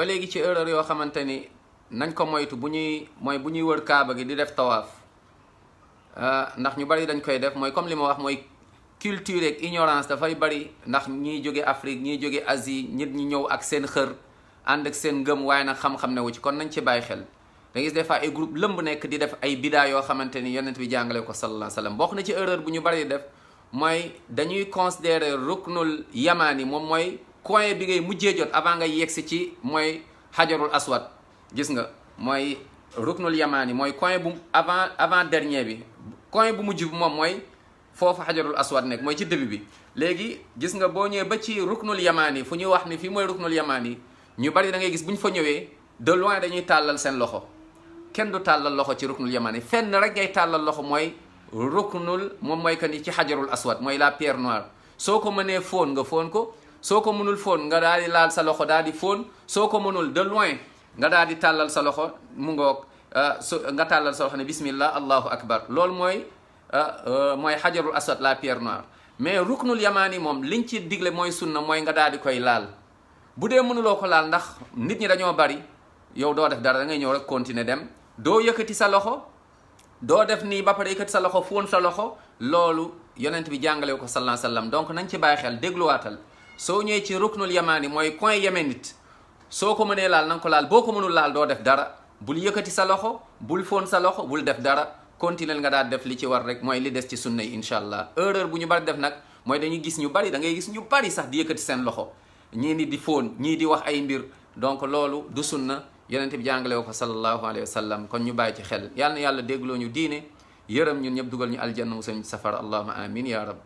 ba léegi ci erreur yoo xamante ni nañ ko moytu bu ñuy wër kaaba gi di def tawaaf ndax ñu bari dañ koy def mooy comme li ma wax mooy culture ak ignorance dafay bari ndax ñiy jóge Afrique ñiy jóge Asie nit ñi ñëw ak seen xër ànd ak seen ngëm waaye nag xam-xam ne wu ci kon nañ ci bàyyi xel da gis des fois ay groupe lëmb nekk di def ay bidaa yoo xamante ni yonent bi jàngale ko sallallahu alayhi wa sallam bokk na ci erreur bu ñu bari def mooy dañuy considérer ruknul yamani moom mooy coin bi ngay mujjee jot avant nga yegsi ci mooy xajarul aswad gis nga mooy ruknul yamani mooy coin bu avant dernier bi coin bu mujj bi moom mooy foofu xajarul aswad nekk mooy ci début bi léegi gis nga boo ñëwee ba ci ruknul yamani fu ñuy wax ni fii mooy ruknul yamani ñu bari da ngay gis bu ñu fa ñëwee de loin dañuy tàllal seen loxo kenn du tàllal loxo ci ruknul yamani fenn rek ngay tàllal loxo mooy ruknul moom mooy que ni ci xajarul aswad mooy la pierre noire soo ko mënee fóon nga fóon ko soo ko mënul fóon nga daal di laal sa loxo daal di fóon soo ko mënul de loin nga daal di tàllal sa loxo mu ngoog nga tàllal sa loxo ne bismillah allahu akbar loolu mooy xajarul aswad la pierre noire mais ruknul yamani moom liñ ci digle mooy sunna mooy nga daal di koy laal bu dee mënuloo ko laal ndax nit ñi dañoo bari yow doo def dara da ngay ñëw rek continuer dem doo yëkkati sa loxo doo def nii ba pare yëkkati sa loxo fóon sa loxo loolu yonent bi jàngale ko sallallahu alayhi wasallam donc nañ ci bàyyi xel dégluwaatal soo ñëwee ci ruknul yamani mooy coin yéménite soo ko mënee laal na nga ko laal boo ko mënul laal doo def dara bul yëkkati sa loxo bul fóon sa loxo bul def dara continuer nga daal def li ci war rek mooy li des ci sunna yi incha allah erreur bu ñu bari def nag mooy dañuy gis ñu bari da ngay gis ñu bari sax di yëkkati seen loxo ñii ni di fóon ñii di wax ay mbir donc loolu du sunna yonent bi jàngale ko sallallahu alayhi wa sallam kon ñu bàyyi ci xel yal na yàlla dégloo ñu diine yërëm ñun ñëpp dugal ñu aljanna musal ñu safara allahumma amin ya rab